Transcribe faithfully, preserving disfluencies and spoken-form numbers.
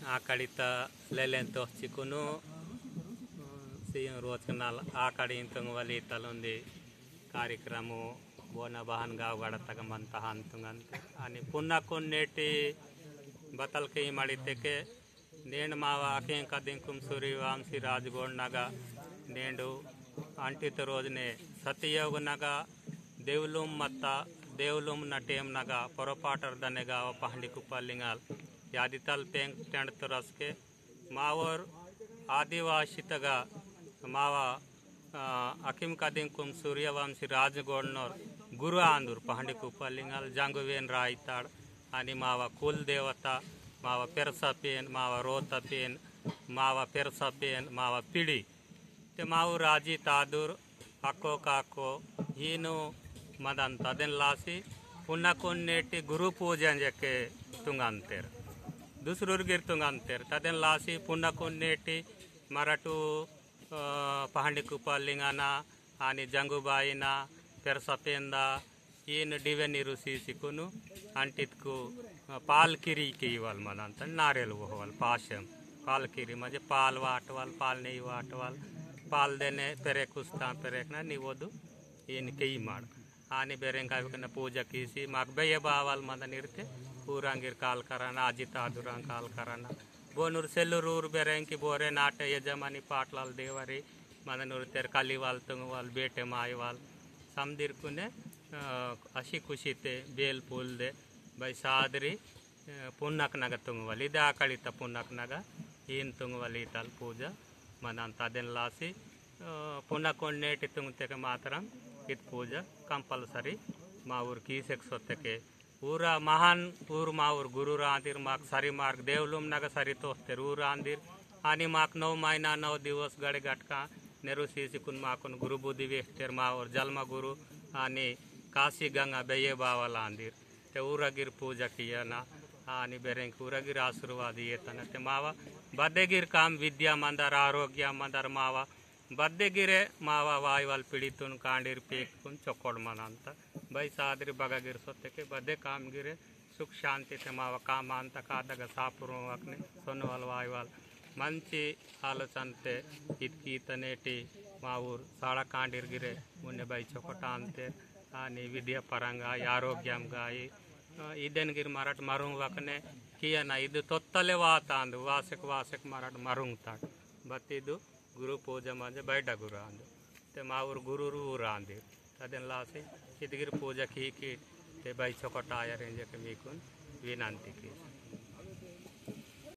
आकड़िता लेलेन तोहचिकुनु, सियं रोचकनाल आकड़ी इंतंग वली तलुंदी कार्यक्रमो बोना बहन गाव गड़तग मंता हंतुंगंत। अनि पुन्ना कुन्नेटी बतल के मड़ितेके नेंड मावा अकें कदिंकुम सूर्यवंशी राजगोंड नगा नेंडु अंटित रोजने सतयोग नगा देवलुम मत्ता देवलुम नटेम नगा पोरोपाटर दने गावा पहंडी कुप्पा लिंगाल यादितल पेंग टेंड तरसके मावर आदिवासितगा मावा, अ, अकिम कदिंकुम सूर्यवंशी राजगोंडनोर गुरु आंदुर पहंडी कुप्पा लिंगाल जंगुवेन रायताड़। अनि मावा कुल देवता, मावा पेरसा पेन, मावा रोता पेन, मावा पेरसा पेन, मावा पिड़ी। ते माऊ राजी तादुर अक्को काको हीनु मदन तदेन लासी पुन्ना कुन्नेटी गुरु पूजन जेके तुंगंतेर। दुसरुर गिर तुंगंतेर। तदेन लासी पुन्ना कुन्नेटी मरटू, अ, पहांडी कुपा लिंगाना, आनी जंगुबाईना, पेरसा पेंदा, ईन डिवे निरुसी सिकुनु अंटितकु, अ, पाल किरी के इवाल मनंतन नारेल वोहवाल पाशम। पाल किरी म्हणजे पाल वाटवाल, पाल नेई वाटवाल, पाल देने पेरेक उस्ता पेरेक ना निवोदु ईन के इमाड़। आनी बेरेंग काविकन पूजा कीसी माक बेये बावाल मंदन इरते ऊरांगिर काल कराना, आजित आदुरांग काल कराना। बोनुर सेल्लुर ऊर बेरेंग की बोरे नाटे यजमानी पाटलाल देवरी मंदन उरतेर कालीवाल तुंगवाल बेटे मायवाल समदिरकुने, अ, अशी खुशी ते बेल फूल दे भाई सादरी, अ, पुन्नक नगा तुंगवाल इदे आकड़िता पुन्नक नगा ईन तुंगवाल ईतल पूजा मनंता। अदेन लासी, अ, पुन्नक नेटी तुंगतेके मात्रम ईत पूजा compulsory मा ऊर कीसेक सोतेके ऊरा महान ऊर मा ऊर गुरु रांदिर माक सरी मार्ग देवलुम नगा सरी तोस्तेर ऊर रांदिर। आनी माक नौ महीना नौ दिवस गड़े गटका नेरु सीसी कुन माकुन गुरु बुद्धि वेस्तेर मा ऊर जलमा गुरु आनी काशी गंगा बेये बावा लांदिर। ते ऊरगिर पूजा कियाना आनी बेरेंक ऊरगिर आशीर्वाद येतना। ते मावा बद्देगिर काम विद्या मंदर, आरोग्य मंदर मावा बद्देगिरे मावा वायवाल पीड़ितुन कांडीर पेकुन चोकोड़ मनंता। भाई सादरी बगागिर सोतेके बद्दे काम गिरे सुख शांति ते मावा काम अंता कादगा सापुरुं वकने सोनवाल वायवाल मंची आलोचनते इतकी तनेटी मावूर साड़ा कांडीर गिरे मुन्ने बाई चोकोटांते आनी विद्या परंगा, आरोग्यम गाई, अ, इदेन गिर मरट मरुंग वकने किया ना इद तोत्तले वातांद वासक वासक मरट मरुंग ताट। बत्तीदु गुरु पूजा मंजे बैडा गुरु आंदु। ते मावूर गुरु रू रांदे। तदेन लासे इदगिर पूजा की की ते बाई चोकोटायर इंजेके मीकुन विनंती की।